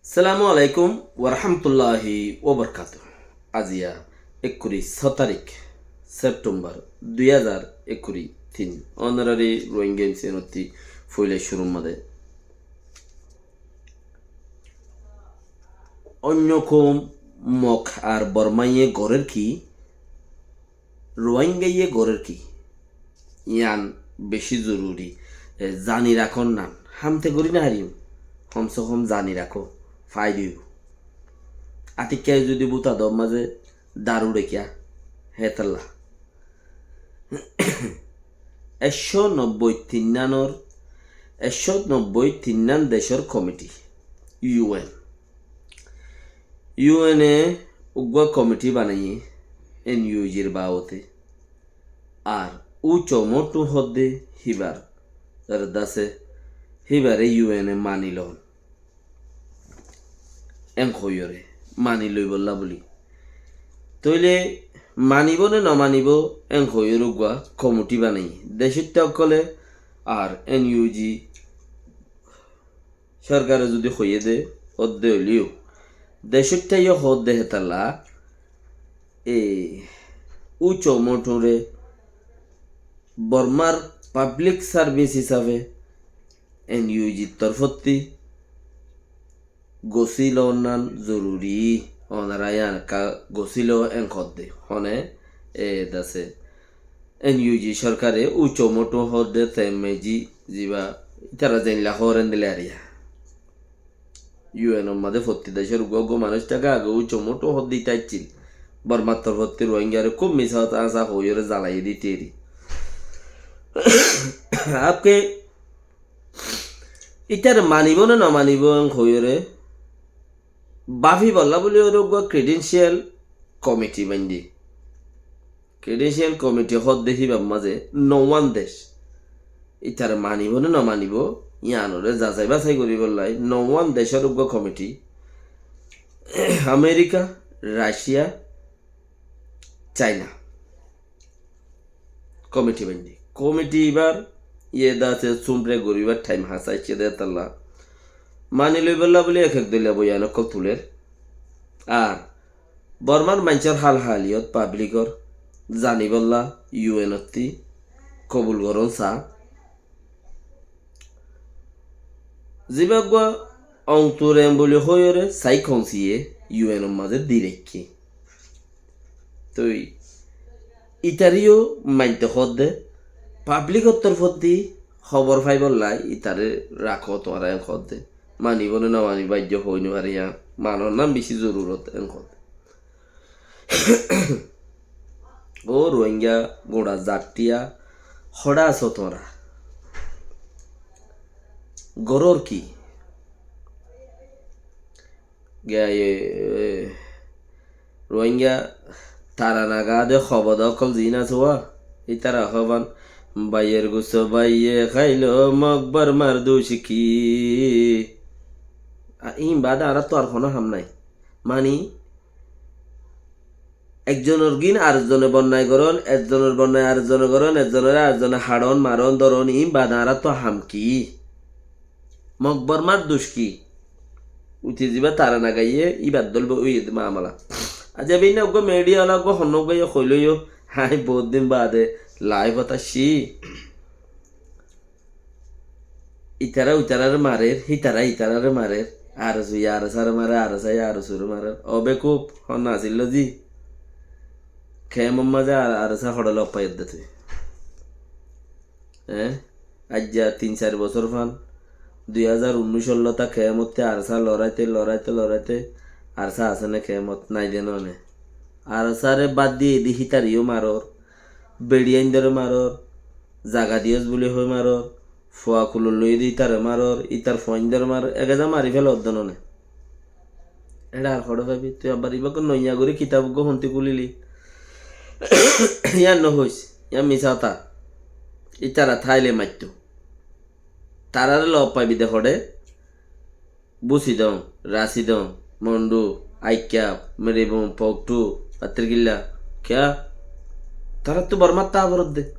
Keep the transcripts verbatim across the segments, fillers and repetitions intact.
Assalamu alaikum warahmatulláhi wabarakátuhu. Aziya ekkuri só tarík Septembar dui házar ekkuri tin. Ónorari Rohingya M C N ottú foila cúrur mazé. Oinno koum Mog ar Bormaye gorér ki? Rohingyaye gorér ki? Yián beci zoruri. E, zani rakón nan. Hámte gorí no farim. Hom se hom zani rakó. Faida óibo. Atikka zodi buta dor mazé dar uçé kiya? Hétolla. Ekcó nobboi tin nanor, ekcó nobboi tin nan decór komiti, U N. U N e uggúa komiti banaiyé N U G r babote. Ar Ucho Motu hoódde híbar, ar dase híbare U N e mani loón. Én hoiyóre mani loibolla buli. Tóile manibo né no manibo, én hoiyóre uggúa komiti banaiyé. Decóitta ókkole ar N U G sorkare zodi hoiyé de, ódde óileyo, decóitta yó hoódde hétalla, e, Ucho Motu re Bormar pablik sarvis hísafe N U G torfótti gosíla onnan zoruri, onora yián ekka gosíla en hoódde. Hone, e, dase N U G sorkare Ucho Motu hoódde te meji ziba ítara zeilla hoór endilla ariya. U N or mazé fottí decór uggúa uggúa manúic táke, age Ucho Motu hoódde ítara accíl. Bormar torfótti Rohingyare kúb misá hotá asá hoiyóre zalaiyé dite eri. Apke ítare manibo né no manibo en hoiyóre báfibolla buli óre uggúa kredensiyal komiti baindé. Kredensiyal komiti hoódde híbar mazé no uán dec ítare manibo né no manibo, yiánoré zasai basai goríbolla no uán decór uggúa komiti, Amerika, Raciya, Caina. Komiti baindé. Komiti ibár iye dase sumre goríbar thaim hañsá aiccé de hétalla. Mani loibolla buli ek ek doliya boyan ókkol tuler. Ar Bormar maincór hal haliyot pablikor zanibolla U N ottí kobul gorón sa. Ziba uggúa ongturem buli hoiyóre sai kounsiyé U N or mazé di raikké. Toi ítareyó mainte hoódde, pablikor torfótti hóbor faibolla ítare rakó tuáñra en hoódde. Manibo né no manibo, aijjó hoi no fari, yián manor nan beci zorurot en hoódde. Ó Rohingya guñça zattiya hoçé asó tuáñra? Gorór ki? Giya, e, Rohingya tara naga de hoboda ókkol ziín asé wa, ítara hoban, baiyer gusso baiye háilo, Mog Bormar duc ki? A, iín baade añáráttu ar honó ham nái. Mani, ekzonor gín arekzone bonnai gorón, ekzonor bonnai arekzone gorón, ekzonoré arekzone haçón, marón, dóron, iín baade añáráttu ham ki? Mog Bormar duc ki? Uti ziba tara nagaiyé, íbar dóil óiye de mamala. Aijja bínna uggúa midiya ola uggúa honnó uggúa yó hoilóiyo, aññí bout din baade laifot aiccí. Ítara ítarare marer, hítara ítarare marer. Arsu ye Arsare marer, Arsa ye Arsure marer. Ó bekuf, hon asíl zi? Kemor mazé Ar-, Arsa hoçé loffaiyé de tui? Eé? Aijja tin sair bosór fan, dui házar unnúic ollóta kemotte Arsa loraite, loraite, loraite, Arsa asé né kemot? Nai de no né? Arsare bad di edi hítareyó maror, beçiyaindóre maror, zaga diyós buli hoi maror, fua kulor loi edi ítare maror, ítar fuaindóre maror, egeza mari félo de no né? Eçe ar hoçé faibi? Tui abar ibá noiya gorí kitab uggúa hontí kulíli. Yián no hois, yián misá hotá. Ítara táile maittó. Tarare lof faibi de hoçé? Busidong, Rasidong, Mondu, Aikab, Miribung, Poktu, Attirkilla. Kiyá? Taráttu Bormát táa foredde.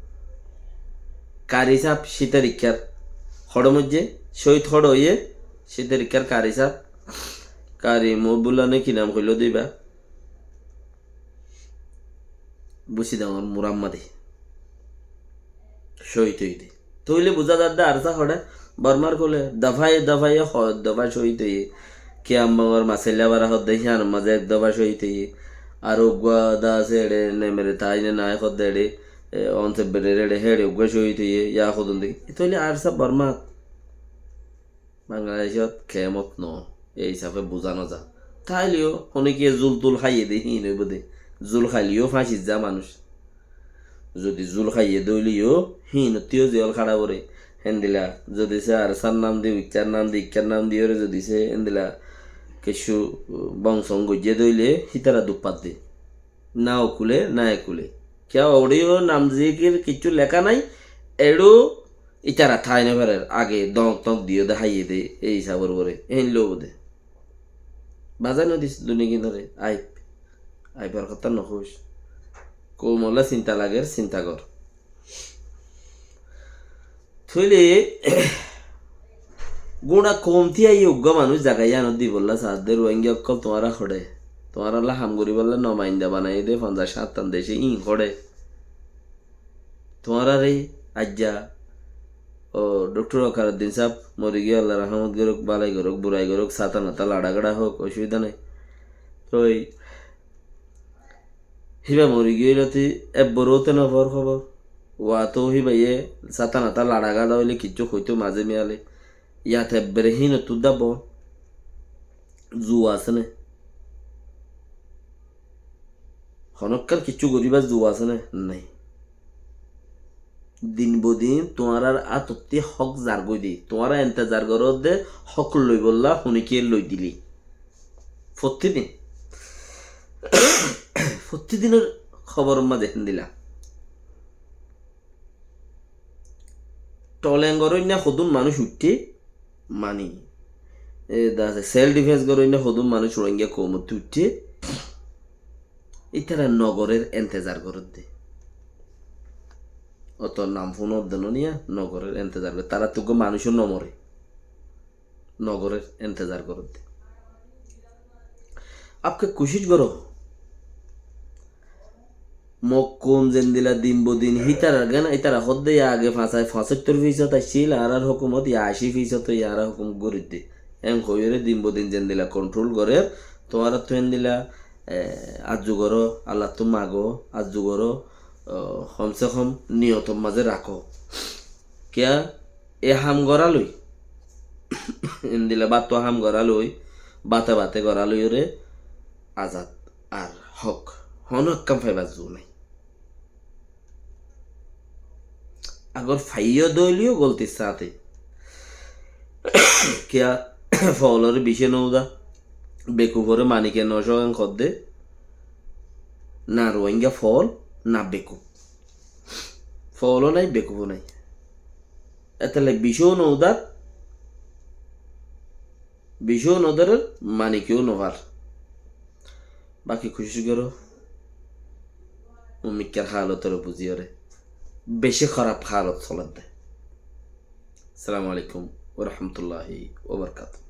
Kari sáb cíte rikkár hoçé moijjé, cóhid hoçé óiye, cíte rikkár kari sáb. Kari Muhibullah né ki nam hoiló de ibá? Busi Dangor Muhammadi. Cóhid óiye de. Tóile buzá zar de ARSA hoçé, Bormar kule, dofaye dofaye hoó, dofa cóhid óiye. Kiyambangor Masailla Bara hoó de, híyanor mazé ek dofa cóhid óiye. Ar uggúa de asé eçé, Nemere Taine nai hoó de eçé, e, Onse Berere eçé, héçe uggúa cóhid óiye, ya hodún de. Tóile ARSA Bormat. Bangladecót kemot no, ei hísafe buzá no za. Táileyó honíkiye zul tul háiye de híin óibo de. Zul háileyó fáñsit za manúic. Zodi zul háiye de óileyó híinottú yó zeel hára foré. Héndilla zodi se ARSAr nam di, uikkár nam di, ikkár nam di yóre zodi se héndilla kessú bong song goijjé de óile hítara duk fadde. Na okule, na ekule. Kiyá oçeyó nam zikir kiccú leká nái, eçó ítara tái no farer, age dóñk tóñk diyó de háiye de, ei hísabor uore, héin lóibo de. Bazai no dis duniya ginore, aib. Aibar hotá no hoóis. Koumolla sinta lager, sinta gor. Tóile gúñça koum tíyaiye uggúa manúic zaga yíanot dibolla saádde Ruáingga ókkol tuáñra hoçé. Tuáñralla ham goríbolla nomainda banaiyé dé fonzaic háñttan decé, íin hoçé. Tuáñrare aijja, ó, Doktor Wakaruddin sáb morigiyé, Alla rahmot gorók, bálai gorók, burai gorók, sáta nata laçageça hoók, ocubida nái. Toi híba morigiyé óilete ebboróte nofor hóbor. Uato híbaye sáta nata laçageça óile kiccú hoitó mazé miyale. Yat ebbere hínottú dá bol. Zua asé né? Honókkar kiccú goríbar zua asé né? Nái. Din bodin tuáñrar átottí hók zargói de. Tuáñra entezar goródde hók loibolla honikiyé loi dile. Fottí din. Fottí dinor hóbor mazé héndilla. Toleng goróinna hodún manúic uiththé, mani, e, da asé, self defense goróinna hodún manúic Rohingya koumottú uiththé, ítara nogorér entezar gorédde. Oto nam fúnodde no niya, nogorér entezar gorédde. Tarattú uggúa manúic ó nomoré. Nogorér entezar gorédde. Apke kucíc goró. Mok koum zendilla din bodin hítarar gán, ítara hoódde ya age fañsai-, fañsóttor fisót accíl añárar hókumot, ya ací fisót óiye añára hókumot gorídde. Eén hoiyóre din bodin zendilla kontrol gorér, tuáñrattú héndilla, e, arzu goró, Allattú magó, arzu goró, o, hom se hom niyotor mazé rakó. Kiyá? E ham gorá loi, endilla báttu ham gorá loi, báte báte gorá loiyóre azad ar hók honó ekkán faibar zu nái. Agor faiyó dóileyó goltir sáte. Kiyá fooloré bicé noudá, bekufore manike nocó en hoddé, na Ruáinga fool, na bekuf. Fooló nái, bekufó nái. Étella bicóu noudár, bicóu nodórer, manikeó nofár. Baki kucíc goró, ummikar halotoré buzíyoré. Beci hóraf halot solédde. Assalamu alaikum wa rahmatullahi wa barakatuhu.